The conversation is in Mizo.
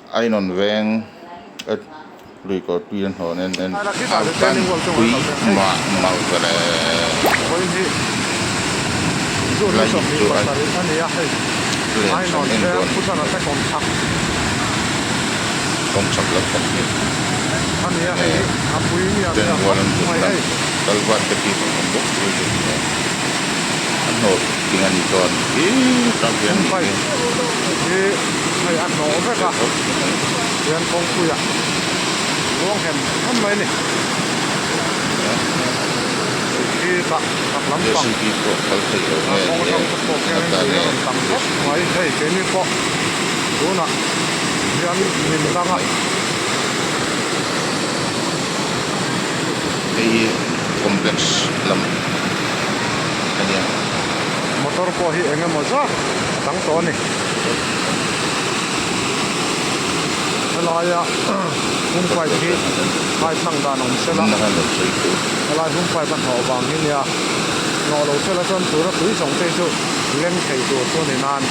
Ainawn veng lui kawr tui an hnawh nen en a van pui mah mah vele lai hi chu a len hran em dawn kawng chhak lampang hi enge chen rual an zutna kalvat te khi a awm bawk a hnawh thing a nih chuan khi tang hian nih hi. Hian kawngpuiah ruang hem hem mai a ni. Khi tah chak lampang kawng atang te pawh khian tui a rawn tam khawp mai. Hei keini pawh tunah hian min dang a. Hei hi complex lam a nia. Motor pawh hi eng emaw zat a dang tawh a ni. Helaia hung pipe hi pipe hmang dan awm sela helai hung pipe a hnawh vang hi nia hnawh lo sela chuan tura tui zawng te hi chu leng thei tur chu a ni nan.